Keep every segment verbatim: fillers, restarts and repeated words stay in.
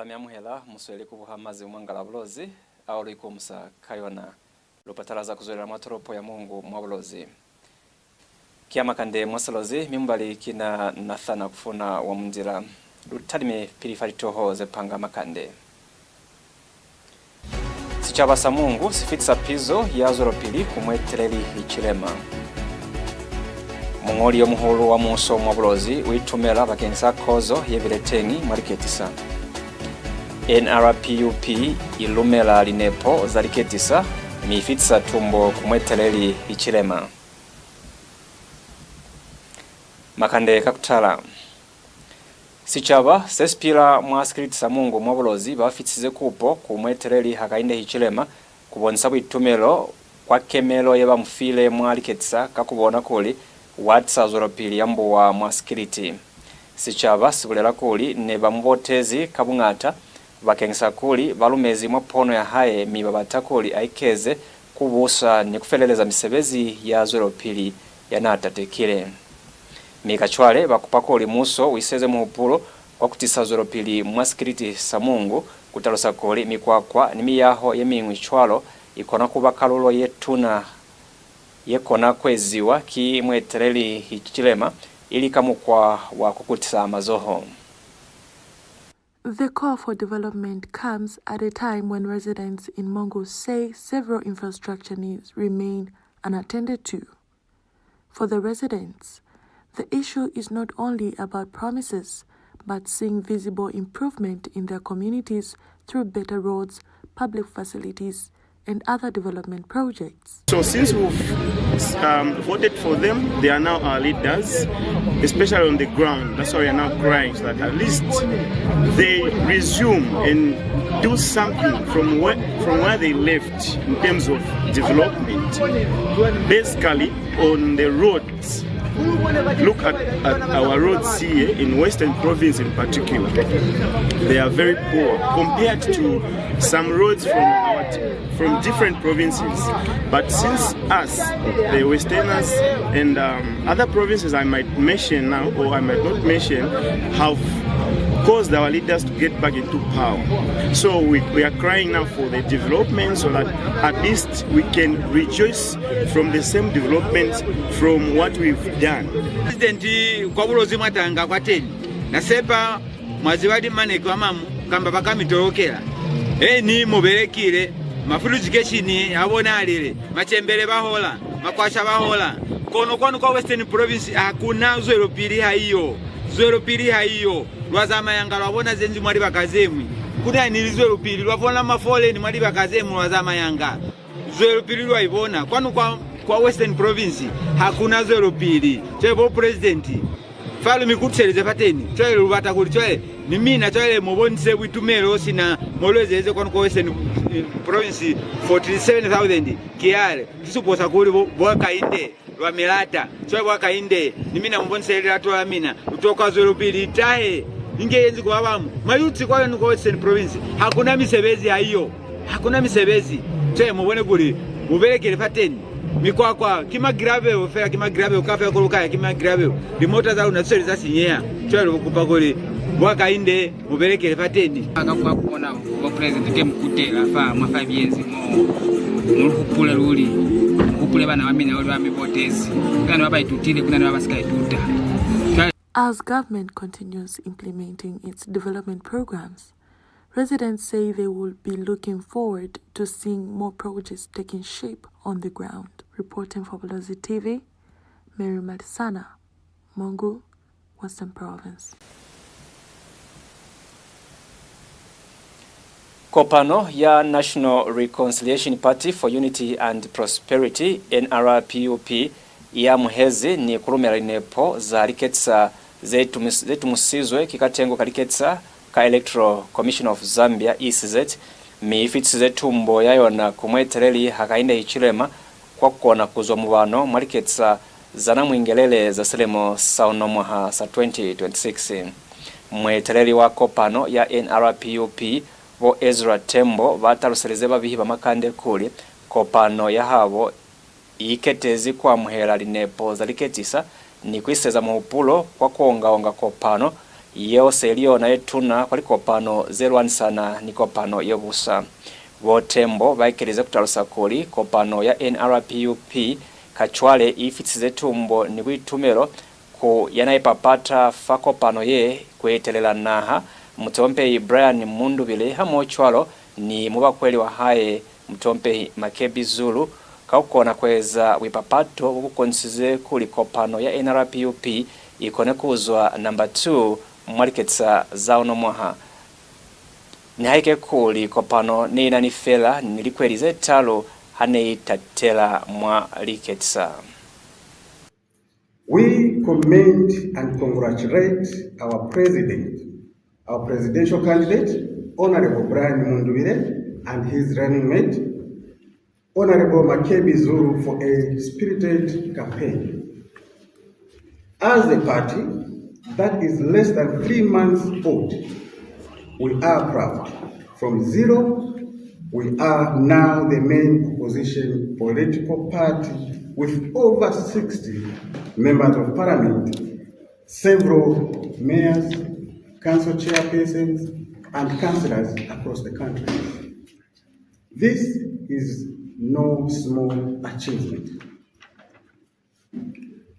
Ba mi amuhela, mu sweli ku buha mazimumwangala a Bulozi ao lu ikumusa ka yona. Lu patalaza ku zwelela mwa tolopo ya Mongu mwa Bulozi. Ki a makande mwa Silozi, mi mubali ki na Nathana Kufuna wa Mundila. Lu talime pili fa litoho ze panga makande. Sicaba sa Mongu si fitisa pizo ya zwelopili ku mueteleli Hichilema. Muñoli yo muhulu wa muuso mwa Bulozi u itumela bakeñisa kozo ye bile teñi mwa liketisa. N R P U P i lumela linepo za liketisa mi i fitisa tumbo ku mueteleli Hichilema. Makande ka kutala. Sicaba se si pila mwa sikiliti sa Mongu mwa Bulozi ba fitisize kupo ku mueteleli Hakainde Hichilema ku bonisa buitumelo kwa kemelo ye ba mu file mwa liketisa ka ku bona kuli wa tisa zwelopili ya mbuwa mwa sikiliti. Sicaba si bulela kuli ne ba mu botezi ka buñata bakeñisa kuli ba lumezi mwa pono ya hae mi ba bata kuli a ikeze ku busa ni ku feleleza misebezi ya zwelopili ya n'a tatekile. Mi kacwale ba kupa kuli muuso u iseze muhupulo wa ku tisa zwelopili mwa sikiliti sa Mongu, ku talusa kuli mikwakwa ni miyaho ye miñwi cwalo i kona ku ba kalulo ye tuna ye kona ku eziwa ki mueteleli Hichilema ili ka mukwa wa ku kutisa mazoho. The call for development comes at a time when residents in Mongu say several infrastructure needs remain unattended to. For the residents, the issue is not only about promises, but seeing visible improvement in their communities through better roads, public facilities, and other development projects. So since we've um, voted for them, they are now our leaders, especially on the ground. That's why we are now crying so that at least they resume and do something from where, from where they left in terms of development. Basically, on the roads, look at, at our roads here in Western Province in particular. They are very poor compared to some roads from our from different provinces. But since us, the Westerners, and um, other provinces I might mention now or I might not mention, have caused our leaders to get back into power. So we, we are crying now for the development so that at least we can rejoice from the same developments from what we've done. President kwa Bulozi mwatanga kwateni, nasepa mwaziba limaneki wa mamu kamba ba ka mi tolokela. Eni mu belekile, mafuluji keshini a bonalile, macembele ba hola, makwasha ba hola. Kono kwanu kwa Western Province ha ku na zwelopili, ha iyo. Zwelopili ha iyo. Lwa zamayanga lwa bona ze nzi mwa libaka ze ñwi. Ku na ni lizwelopili, lwa bona mafoleni mwa libaka ze ñwi lwa zamayanga. Zwelopili lwa i bona. Kwanu kwa, kwa Western Province ha ku na zwelopili. Cwale bo President, fa lu mi kutiselize fateni, cwale lu bata kuli cwale ni mina cwale mu bonise buitumelo sina mo lu ezeze kwanu kwa Western, eh, Province forty-seven thousand. Ki yale, ki supo sa kuli bo, bo Hakainde lwa mi lata. Cwale bo Hakainde, ni mina mu bonise lilato la mina. Lu tokwa zwelopili i tahe inge ye nzi ku ba bañwi. Mwa yuti kwanu kwa Western Province ha ku na misebezi, ha iyo. Ha ku na misebezi. Cwale mu bone kuli mu belekele fateni. Mikwakwa ki ma gravel fela, ki ma gravel, kaufela ko lu ka ya ki ma gravel. Limota za luna ze sweli za sinyeha. Cwale lu kupa kuli bo Hakainde mu belekele fateni. Ka kuba ku bona bo President te mu kutela fa mwa five years mo, mu lu hupule luli. Mu hupule bana ba mina luli ba mi botezi. Ku na ni ba ba itutile, ku na ni ba ba si ka ituta. Cwale As government continues implementing its development programs, residents say they will be looking forward to seeing more projects taking shape on the ground. Reporting for Bulozi T V, Mary Malisana, Mongu, Western Province. Kopano ya National Reconciliation Party for Unity and Prosperity, N R P U P, i amuhezi ni ku lumela linepo za liketisa ze tumis-, ze tumusizwe ki katengo ka liketisa ka Electoral Commission of Zambia, E C Z, mi i fitisize tumbo ya yona ku mueteleli Hakainde Hichilema kwa ku kona ku zwa mubano mwa liketisa za namwingelele za silimo sa unomwaha sa twenty twenty-six. Mueteleli wa kopano ya N R P U P, bo Ezra Tembo, ba taluselize babihi ba makande kuli kopano ya habo i iketezi ku amuhela linepo za liketisa ni ku iseza muhupulo kwa ku onga-onga kopano Yeo se ili yona ye tuna kwa likopano ze lwanisana ni kopano ye busa. Bo Tembo ba ekelize ku talusa kuli kopano ya N R P U P kacwale i fitisize tumbo ni buitumelo ku ya n'a ipapata fa kopano ye ku etelela naha, Mutompehi Brian Mundubile, hamohocwalo ni mubakweli wa hae, Mutompehi Makebi Zulu, ka ku kona ku eza buipapato bo bu konisize kuli kopano ya N R P U P i kone ku zwa number two mwa liketisa za uno mwaha. Nihaike kuli kopano ne i na ni fela ni likweli ze talu ha ne i tatela mwa liketisa. We commend and congratulate our president, our presidential candidate, Honorable Brian Mundubile, and his running mate, Honorable Makebi Zulu, for a spirited campaign. As a party that is less than three months old, we are proud. From zero, we are now the main opposition political party with over sixty members of parliament, several mayors, council chairpersons, and councillors across the country. This is no small achievement.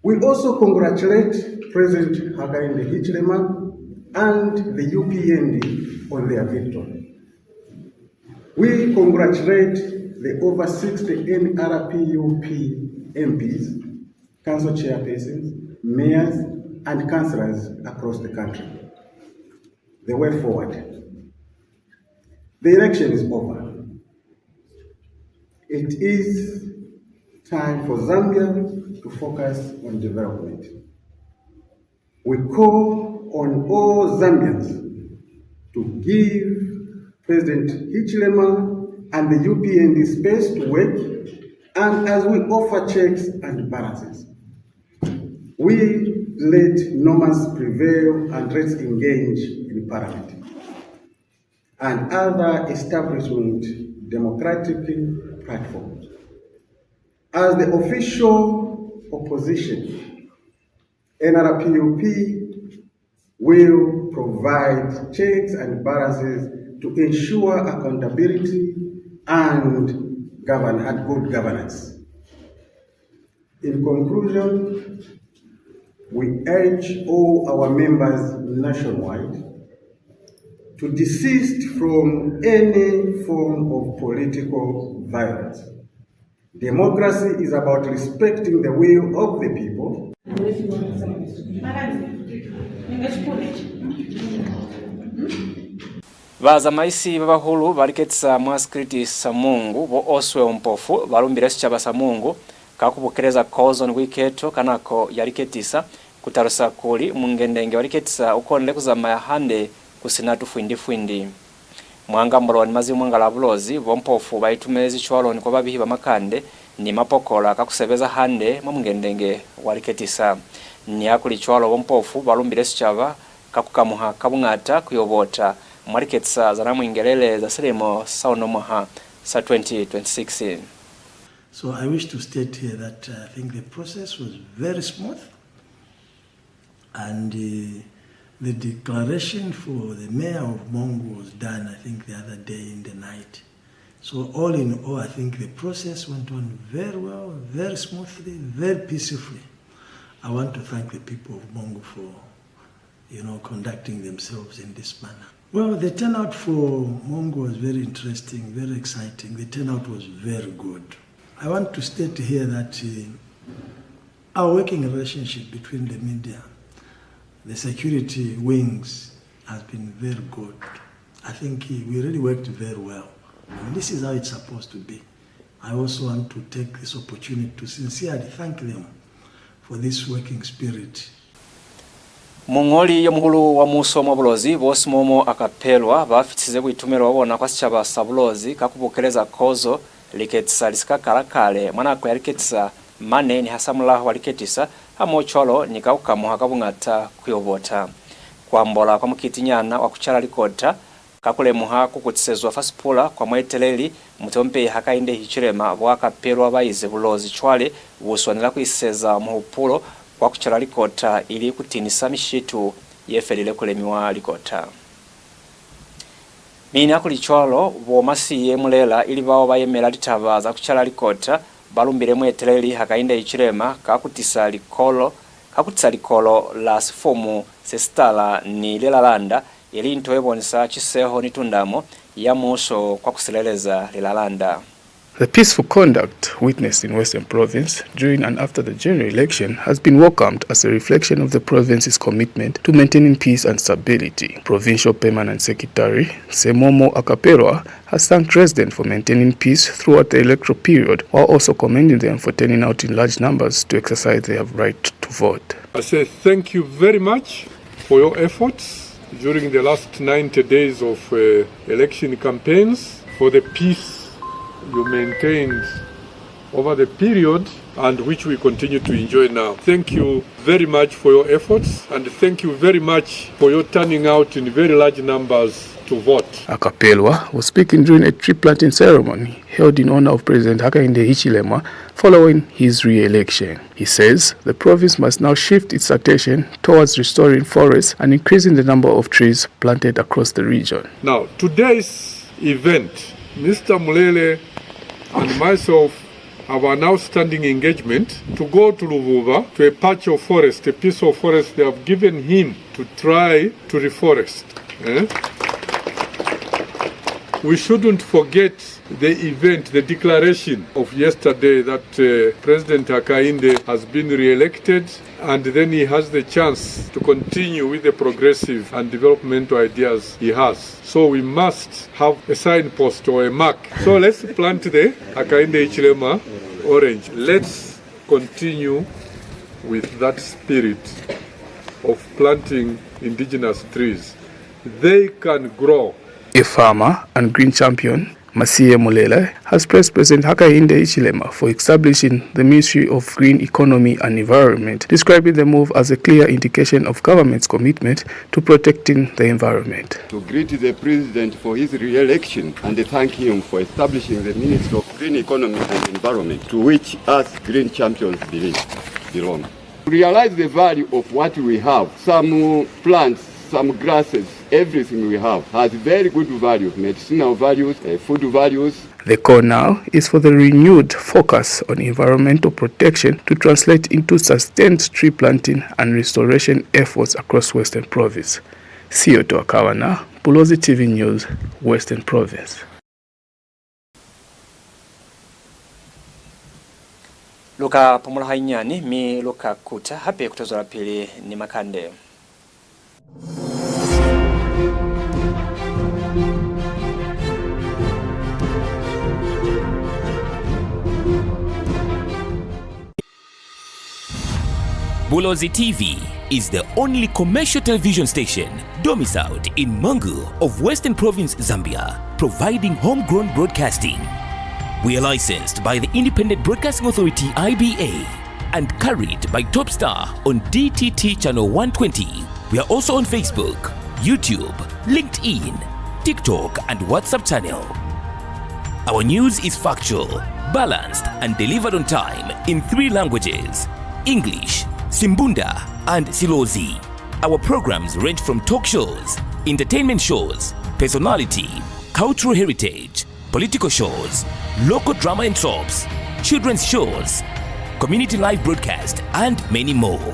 We also congratulate President Hakainde Hichilema and the U P N D on their victory. We congratulate the over sixty N R P U P M Ps, council chairpersons, mayors, and councillors across the country. The way forward. The election is over. It is time for Zambia to focus on development. We call on all Zambians to give President Hichilema and the U P N D space to work, and as we offer checks and balances, we let norms prevail and let's engage in parliament and other establishment democratic platforms. As the official opposition, N R P U P will provide checks and balances to ensure accountability and govern-, and good governance. In conclusion, we urge all our members nationwide to desist from any form of political violence. Democracy is about respecting the will of the people. Bazamaisi ba bahulu ba liketisa mwa sikiliti sa Mungu, bo Oswell Mpofu, ba lumbile sicaba sa Mungu ka ku bukeleza kozo ni buiketo ka nako ya liketisa, ku talusa kuli mungendenge wa liketisa u konile ku zamaya hande ku si na tufwindi-fwindi. Mwa Ngambolo ni Mazimumwangala a Bulozi, bo Mpofu ba itumelezi cwalo ni kwa babihi ba makande ni mapokola ka ku sebeza hande mwa mungendenge wa liketisa. Nihakulicwalo, bo Mpofu ba lumbile sicaba ka ku kamuha ka buñata ku yo vota mwa liketisa za namwingelele za silimo sa uno mwaha sa twenty twenty-six. So I wish to state here that, uh, I think the process was very smooth, and, uh, the declaration for the mayor of Mongu was done, I think, the other day in the night. So all in all, I think the process went on very well, very smoothly, very peacefully. I want to thank the people of Mongu for, you know, conducting themselves in this manner. Well, the turnout for Mongu was very interesting, very exciting. The turnout was very good. I want to state here that, uh, our working relationship between the media, the security wings has been very good. I think, uh, we really worked very well. And this is how it's supposed to be. I also want to take this opportunity to sincerely thank them for this working spirit. Muñoli yo muhulu wa muuso mwa Bulozi, bo Simomo Akapelwa, ba fitisize buitumelo bwa bona kwa sicaba sa Bulozi ka ku bukeleza kozo liketisa li si ka kala kale mwa nako ya liketisa mane ni hasamulaho wa liketisa, hamohocwalo ni ka ku kamuha ka buñata ku yo vota. Ku ambola kwa mukitinyana wa ku cala likota, ka ku lemuha ku kutisezwa fa sipula kwa mueteleli, Mutompehi Hakainde Hichilema, bo Akapelwa ba ize Bulozi cwale bu swanela ku iseza muhupulo kwa ku cala likota ili ku tinisa mishitu ye felile ku lemiwa likota. Mi nihakulicwalo, bo Masiye Mulela, ili bao ba yemela litaba za ku cala likota, ba lumbile mueteleli Hakainde Hichilema ka ku tisa likolo, ka ku tisa likolo la sifumu se sitala ni le la landa, ili nto ye bonisa ciseho ni tundamo ya muuso kwa ku sileleza lilalanda. The peaceful conduct witnessed in Western Province during and after the general election has been welcomed as a reflection of the province's commitment to maintaining peace and stability. Provincial Permanent Secretary Semomo Akapelwa has thanked residents for maintaining peace throughout the electoral period, while also commending them for turning out in large numbers to exercise their right to vote. I say thank you very much for your efforts during the last ninety days of, uh, election campaigns, for the peace you maintained over the period and which we continue to enjoy now. Thank you very much for your efforts, and thank you very much for your turning out in very large numbers to vote. Akapelwa was speaking during a tree planting ceremony held in honor of President Hakainde Hichilema following his re-election. He says the province must now shift its attention towards restoring forests and increasing the number of trees planted across the region. Now, today's event, Mister Mulele and myself have an outstanding engagement to go to Luvuba, to a patch of forest, a piece of forest they have given him to try to reforest. Eh? We shouldn't forget the event, the declaration of yesterday that, uh, President Hakainde has been re-elected, and then he has the chance to continue with the progressive and developmental ideas he has. So we must have a signpost or a mark. So let's plant the Hakainde Hichilema orange. Let's continue with that spirit of planting indigenous trees. They can grow. A farmer and green champion, Masiye Mulele, has praised President Hakainde Hichilema for establishing the Ministry of Green Economy and Environment, describing the move as a clear indication of government's commitment to protecting the environment. To greet the President for his re-election and thank him for establishing the Ministry of Green Economy and Environment, to which us green champions believe, belong. Realize the value of what we have. Some, uh, plants, some grasses, everything we have has very good value, medicinal values, uh, food values. The call now is for the renewed focus on environmental protection to translate into sustained tree planting and restoration efforts across Western Province. Siyoto Akawana, Bulozi T V News, Western Province. Lu ka pumula hainyani, mi lu ka kuta hape ku to zwelapili ni makande. Bulozi T V is the only commercial television station domiciled in Mongu of Western Province, Zambia, providing homegrown broadcasting. We are licensed by the Independent Broadcasting Authority, I B A, and carried by Top Star on D T T channel one twenty. We are also on Facebook, YouTube, LinkedIn, TikTok, and WhatsApp channel. Our news is factual, balanced, and delivered on time in three languages, English, Simbunda, and Silozi. Our programs range from talk shows, entertainment shows, personality, cultural heritage, political shows, local drama and soaps, children's shows, community live broadcast, and many more.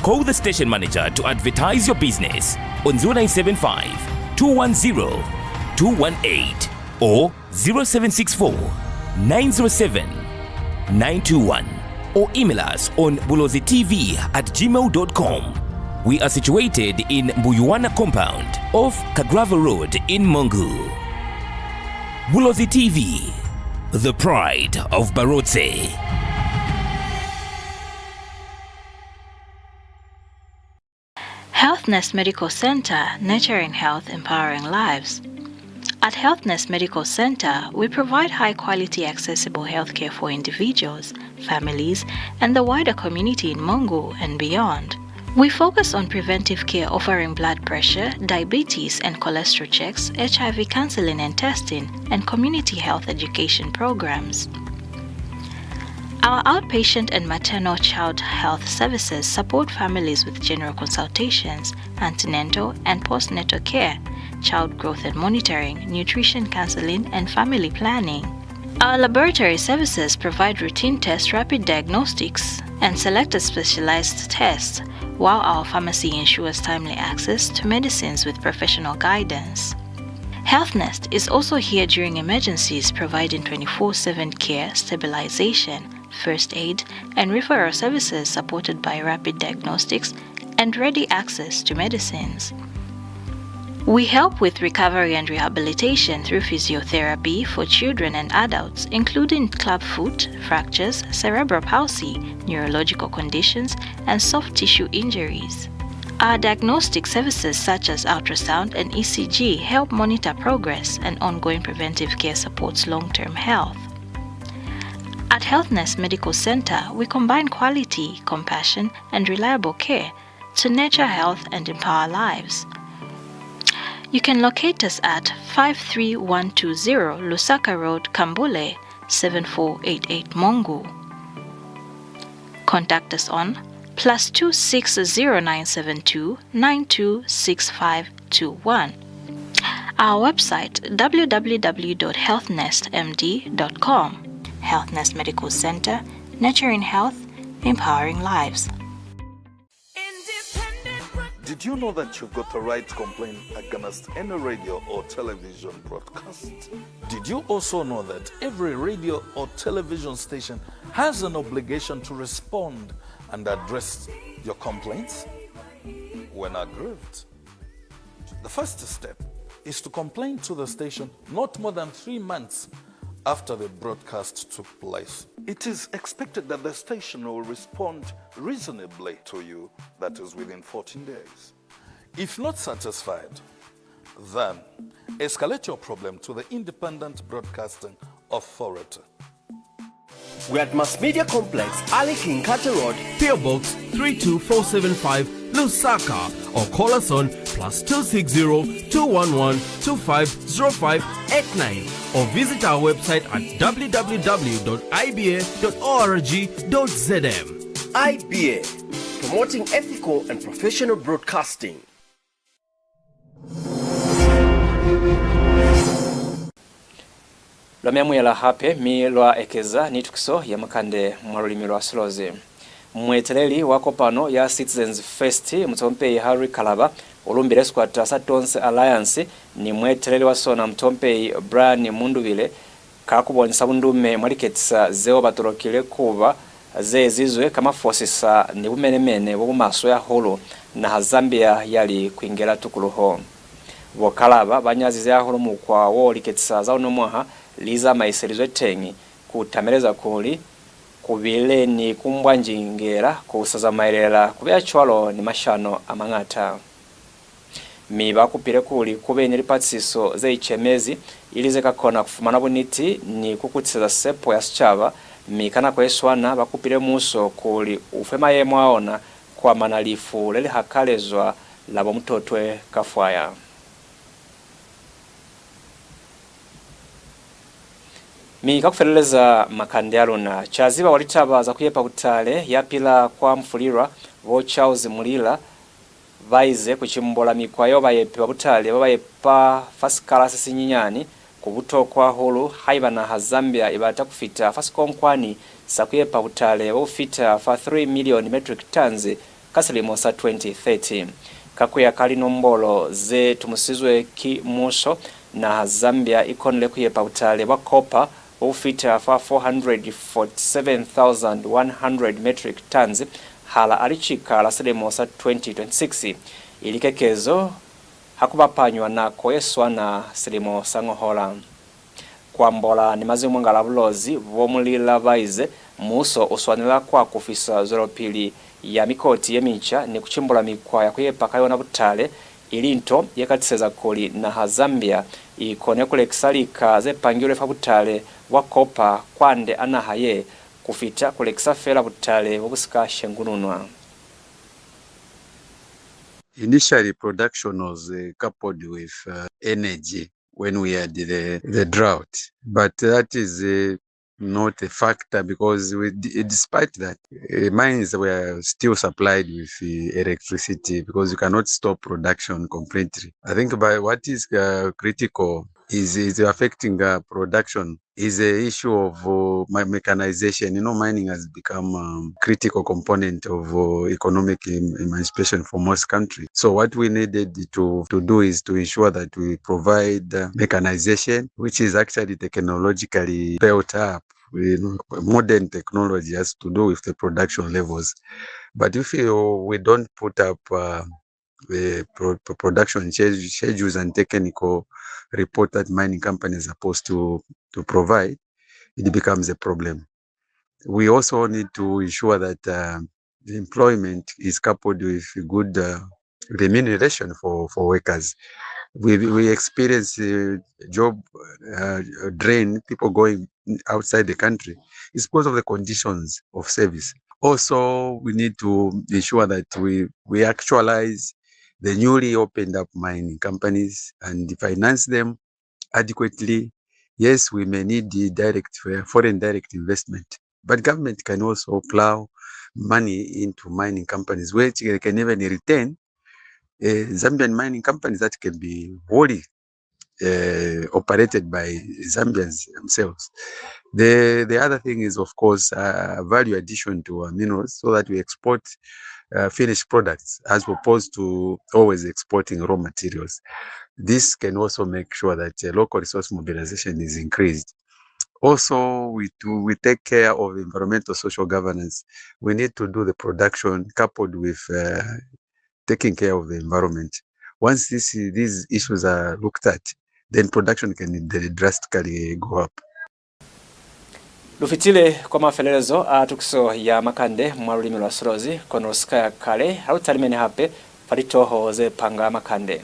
Call the station manager to advertise your business on zero nine seven five, two one zero, two one eight or zero seven six four, nine zero seven, nine two one, or email us on bulozi T V at gmail dot com. We are situated in Mbuyuwana compound off Kagrava Road in Mongu. Bulozi T V, the pride of Barotse. Health Nest Medical Center, nurturing health, empowering lives. At Health Nest Medical Center, we provide high-quality, accessible healthcare for individuals, families, and the wider community in Mongu and beyond. We focus on preventive care, offering blood pressure, diabetes, and cholesterol checks, H I V counseling and testing, and community health education programs. Our outpatient and maternal child health services support families with general consultations, antenatal and postnatal care, child growth and monitoring, nutrition counseling, and family planning. Our laboratory services provide routine tests, rapid diagnostics, and selected specialized tests, while our pharmacy ensures timely access to medicines with professional guidance. Health Nest is also here during emergencies, providing twenty-four seven care, stabilization, first aid, and referral services supported by rapid diagnostics and ready access to medicines. We help with recovery and rehabilitation through physiotherapy for children and adults, including clubfoot, fractures, cerebral palsy, neurological conditions, and soft tissue injuries. Our diagnostic services such as ultrasound and E C G help monitor progress, and ongoing preventive care supports long-term health. At Health Nest Medical Center, we combine quality, compassion, and reliable care to nurture health and empower lives. You can locate us at five three one two zero Lusaka Road, Kambule, seven four eight eight Mongu. Contact us on plus two six zero nine seven two nine two six five two one. Our website, w w w dot health nest m d dot com. Health Nest Medical Center, nurturing health, empowering lives. Did you know that you've got the right to complain against any radio or television broadcast? Did you also know that every radio or television station has an obligation to respond and address your complaints when aggrieved? The first step is to complain to the station not more than three months after the broadcast took place. It is expected that the station will respond reasonably to you, that is, within fourteen days. If not satisfied, then escalate your problem to the Independent Broadcasting Authority. We are at Mass Media Complex, Ali King Kate Road, P O Box three two four seven five, Lusaka, or call us on plus two six zero two one one two five zero five eight nine, or visit our website at w w w dot i b a dot o r g dot z m. I B A, promoting ethical and professional broadcasting. Lwa mi amuhela hape, mi lwa ekeza ni tukiso ya makande mwa lulimi lwa Silozi. Mueteleli wa kopano ya Citizens First, Mutompehi Harry Kalaba, u lumbile sikwata sa Tonse Alliance ni mueteleli wa sona, Mutompehi Brian Mundubile, ka ku bonisa bundume mwa liketisa zeo ba tolokile ku ba ze ezizwe ka mafosisa ni bumenemene bo bu maswe hahulu naha Zambia ya li kwingela tukuluho. Bo Kalaba ba nyazize hahulu mukwa wo liketisa za uno mwaha li zamaiselizwe teñi, ku tameleza kuli ku bile ni ku mbwanjingela ku sa zamaelela ku beya cwalo ni mashano a mañata. Mi ba kupile kuli ku be ni lipatisiso ze icemezi, ili ze ka kona ku fumana buniti ni ku kutiseza sepo ya sicaba, mi ka nako ye swana ba kupile muuso kuli u fe mayemo a ona ku amana lifu le li hakalezwa la bo Mutotwe Kafwaya. Mi ka ku feleleza makande a luna, caziba wa litaba za ku yepa butale ya pila kwa Mfulirwa, bo Charles Mulila, ba ize ku cimbula mikwa yeo bayepi ba butale ba ba yepa fa sikala se sinyinyani ku butokwa hahulu haiba naha Zambia i bata ku fita fa sikonkwani sa ku yepa butale bo bu fita fa three million metric tons ka silimo sa twenty thirty. Ka ku ya ka linombolo ze tumusizwe ki muuso, naha Zambia i konile ku yepa butale bwa copper bo bu fita fa four hundred forty-seven thousand one hundred metric tons hala a licika la silimo sa twenty twenty-six, ili kekezo ha ku bapanywa nako ye swana silimo sa ñohola. Ku ambola ni mazimumwangala a Bulozi, bo Mulila ba ize muuso u swanela ku akufisa zwelopili ya mikoti ye mica ni ku cimbula mikwa ya ku yepa ka yona butale, ili nto ye ka tiseza kuli naha Zambia i kone ku lekisa lika ze pangilwe fa butale bwa kopa kwande a naha ye ku fita ku lekisa feela butale bo bu si ka shengununwa. Initially, production was uh, coupled with uh, energy when we had the, the drought. But that is uh, not a factor because we, d- despite that, uh, mines were still supplied with uh, electricity because you cannot stop production completely. I think by what is uh, critical is is affecting uh, production is a issue of uh, me- mechanization. You know, mining has become a um, critical component of uh, economic em- emancipation for most countries. So what we needed to to do is to ensure that we provide uh, mechanization, which is actually technologically built up. You know, modern technology has to do with the production levels. But if you, we don't put up uh, the pro- pro- production schedule- schedules and technical report that mining companies are supposed to, to provide, it becomes a problem. We also need to ensure that uh, the employment is coupled with good uh, remuneration for, for workers. We, we experience uh, job uh, drain, people going outside the country. It's because of the conditions of service. Also, we need to ensure that we, we actualize the newly opened up mining companies and finance them adequately. Yes, we may need the direct uh, foreign direct investment, but government can also plow money into mining companies, which they can even retain uh, Zambian mining companies that can be wholly uh, operated by Zambians themselves. The the other thing is, of course, uh, value addition to our minerals, so that we export uh, finished products as opposed to always exporting raw materials. This can also make sure that uh, local resource mobilization is increased. Also, we do we take care of environmental social governance. We need to do the production coupled with uh, taking care of the environment. Once this, these issues are looked at, then production can drastically go up. Lu fitile kwa mafelelezo a tukiso ya makande mwa lulimi lwa Silozi, kono lu si ka ya kale ha lu talimene hape fa litoho ze panga makande.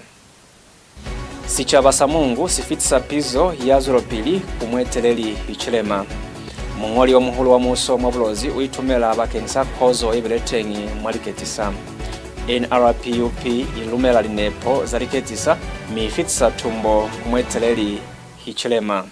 Sicaba sa Mungu si fitisa pizo ya zwelopili ku mueteleli Hichilema. Muñoli yo muhulu wa muso mwa Bulozi u itumela bakeñisa kozo ye bile teñi mwa liketisa. N R P U P i lumela linepo za liketisa mi i fitisa tumbo ku mueteleli Hichilema.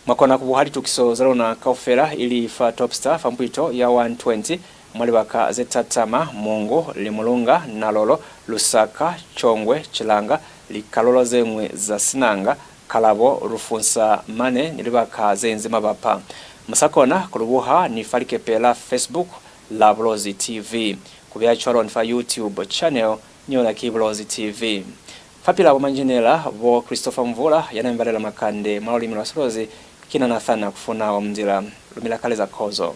Mwa kona ku buha litukiso za luna kaufela ili fa Topstar fa mpwito ya one twenty mwa libaka ze tatama: Mungu, Limulunga, Nalolo, Lusaka, Chongwe, Chilanga, likalulo ze ñwi za Sinanga, Kalabo, Lufunsa mane ni libaka ze inzi mabapa. Mu sa kona ku lu buha ni fa likepe la Facebook la Bulozi T V, ku beya cwalo ni fa YouTube channel ni yona ki Bulozi T V. Fapil'a bo manjinela, bo Christopher Mvula, ya na mi balela makande mwa lulimi lwa Silozi, ki na Nathan Akufuna wa Mundila. Lu mi lakaleza kozo.